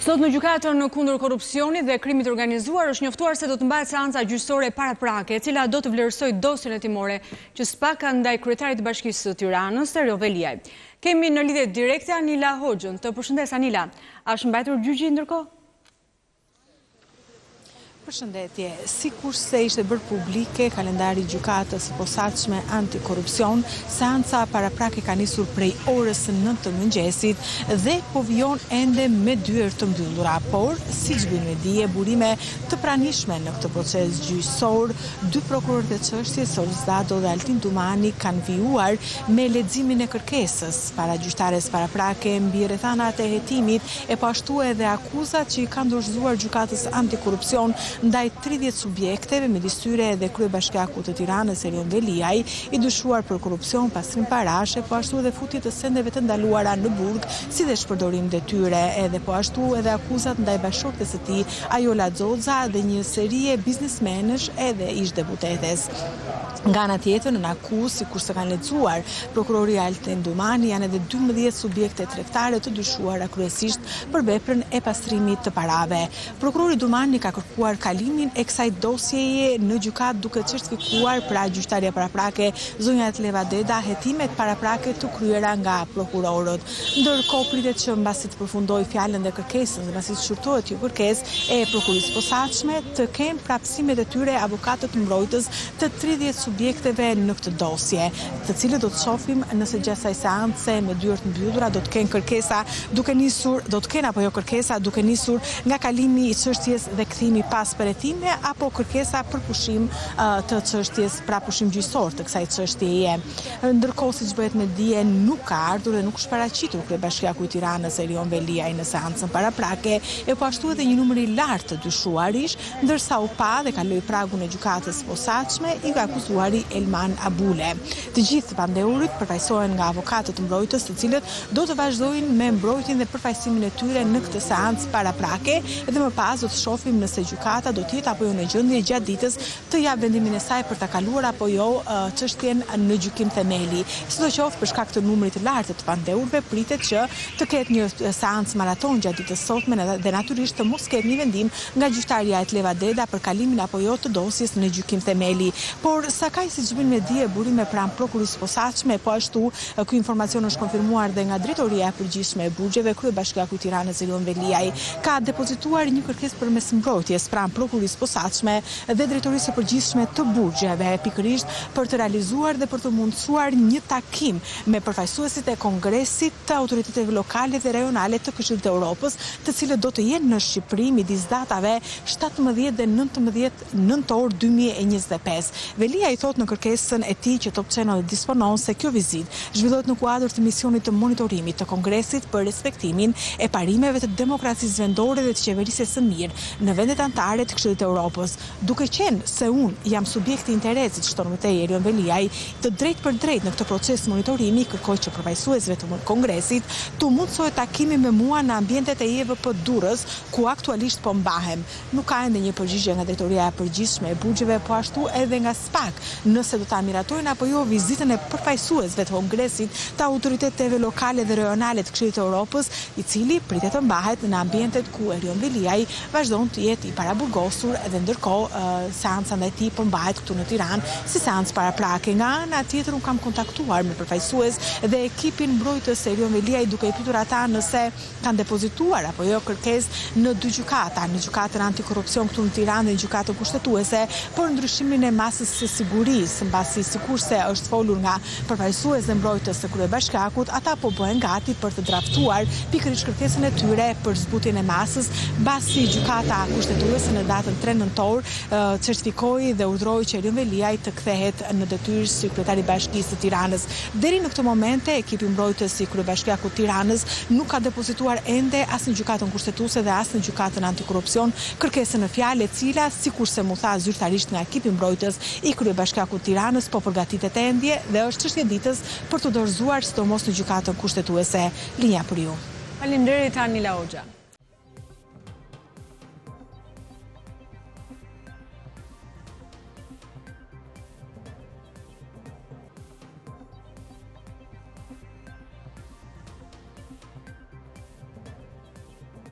Sot në gjykatën kundër korrupsionit dhe krimit të organizuar është njoftuar se do të mbahet seanca gjyqësore paraprake, e cila do të vlerësojë dosjen hetimore që SPAK ka ndaj kryetarit të Bashkisë së Tiranës, Erion Veliaj. Kemi në lidhje direkte Anila Hoxhën. Të përshëndes Anila. A është mbajtur gjyqi ndërkohë? Përshëndetje. Sikurse ishte bërë publike kalendari i Gjykatës së Posaçme Antikorrupsion, seanca paraprake ka nisur prej orës 9 të mëngjesit dhe po vijon ende me dyer të mbyllura. Por, siç bëjnë me dije burime të pranishme në këtë proces gjyqësor, dy prokurorët e çështjes, Ols Dado dhe Altin Dumani kanë vijuar me leximin e kërkesës para gjyqtares paraprake mbi rrethanat e hetimit e po ashtu edhe akuzat që i kanë dorëzuar Gjykatës Antikorrupsion ndaj 30 subjekteve, midis tyre edhe kryebashkiakut të Tiranës, Erion Veliaj, i dyshuar për korrupsion, pastrim parash e po ashtu edhe futje të sendeve të ndaluara në burg, si dhe shpërdorim detyre, edhe po ashtu edhe akuzat ndaj bashkëshortes së tij, Ajola Xoxa dhe një serie biznesmenësh edhe ish-deputetes. Nga ana tjetër, nën akuzë, sikurse kanë lexuar prokurori Altin Dumani, janë edhe 12 subjekte tregtare të dyshuara kryesisht për veprën e pastrimit të parave. Prokurori Dumani ka kërkuar kalimin e kësaj dosjeje në gjykatë duke certifikuar pra gjyqtarja paraprake zonja Etleva Deda hetimet paraprake të kryera nga prokurorët. Ndërkohë pritet që mbasi të përfundojë fjalën dhe kërkesën dhe mbasi të shqyrtohet kjo kërkesë e prokurorisë së posaçme të kenë prapësimet e tyre avokatët mbrojtës të 30 subjekteve në këtë dosje, të cilët do të shohim nëse gjatë kësaj seance me dyer të mbyllura do të kenë kërkesa duke nisur, do të kenë apo jo kërkesa duke nisur nga kalimi i çështjes dhe kthimi pas për hetime apo kërkesa për pushim të çështjes, pra pushim gjyqësor të kësaj çështjeje. Ndërkohë, siç bëhet me dije, nuk ka ardhur dhe nuk është paraqitur kryebashkiaku i Tiranës, Erion Veliaj në seancën paraprake, e po ashtu edhe një numër i lartë të dyshuarish, ndërsa u pa dhe kaloi pragun e gjykatës së posaçme i akuzuari Elman Abule. Të gjithë të pandehurit përfaqësohen nga avokatët mbrojtës, të cilët do të vazhdojnë me mbrojtjen dhe përfaqësimin e tyre në këtë seancë paraprake dhe më pas do të shohim nëse gjykata do të jetë apo jo në gjendje gjatë ditës të japë vendimin e saj për ta kaluar apo jo çështjen në gjykim themeli. Sidoqoftë, për shkak të numrit të lartë të të pandehurve, pritet që të ketë një seancë maratonë gjatë ditës së sotme dhe natyrisht të mos ketë një vendim nga gjyqtarja Etleva Deda për kalimin apo jo të dosjes në gjykim themeli. Por, sakaq siç bëjnë me dije burime pranë Prokurorisë së Posaçme, po ashtu ky informacion është konfirmuar dhe nga Drejtoria e Përgjithshme e Burgjeve, kryebashkiaku i Tiranës Erion Veliaj ka depozituar një kërkesë përmes mbrojtjes pranë Prokurorisë së Posaçme dhe Drejtorisë së Përgjithshme të Burgjeve, pikërisht për të realizuar dhe për të mundësuar një takim me përfaqësuesit e Kongresit të Autoriteteve Lokale dhe Rajonale të Këshillit të Europës, të cilët do të jenë në Shqipëri midis datave 17 dhe 19 nëntor 2025. Veliaj thotë në kërkesën e tij që Top Channel disponon se kjo vizitë zhvillohet në kuadër të misionit të monitorimit të Kongresit për respektimin e parimeve të demokracisë vendore dhe të qeverisjes së mirë në vendet anëtare të Këshillit të Europës. Duke qenë se unë jam subjekt i interesit, shton më tej Erion Veliaj, të drejtpërdrejtë në këtë proces monitorimi, kërkoj që përfaqësuesve të Kongresit t'u mundësohet takimi me mua në ambientet e IEVP Durrës, ku aktualisht po mbahem. Nuk ka ende një përgjigje nga Drejtoria e Përgjithshme e Burgjeve, po ashtu edhe nga SPAK, nëse do ta miratojnë apo jo vizitën e përfaqësuesve të Kongresit të Autoriteteve Lokale dhe Rajonale të Këshillit të Europës, i cili pritet të mbahet në ambientet ku Erion Veliaj vazhdon të jetë i paraburgosur dhe ndërkohë seanca ndaj tij po mbahet këtu në Tiranë si seancë paraprake. Nga ana tjetër unë kam kontaktuar me përfaqësues dhe ekipin mbrojtës të Erion Veliajt duke i pyetur ata nëse kanë depozituar apo jo kërkesë në dy gjykata, në gjykatën antikorrupsion këtu në Tiranë dhe në gjykatën kushtetuese për ndryshimin e masës së sigurisë, mbasi sikurse është folur nga përfaqësues dhe mbrojtës të kryebashkiakut, ata po bëhen gati për të draftuar pikërisht kërkesën e tyre për zbutjen e masës, mbasi gjykata kushtetuese në datën 3 nëntor certifikoi dhe urdhëroi që Erion Veliaj të kthehet në detyrë si kryetar i Bashkisë së Tiranës. Deri në këto momente, ekipi mbrojtës i kryebashkiakut të Tiranës nuk ka depozituar ende as në Gjykatën Kushtetuese dhe as në Gjykatën Antikorrupsion kërkesën në fjalë, e cila, sikurse m'u tha zyrtarisht nga ekipi mbrojtës i kryebashkiakut të Tiranës, po përgatitet ende dhe është çështje ditës për t'u dorëzuar sidomos në Gjykatën Kushtetuese. Linja për ju. Faleminderit Anila Hoxha.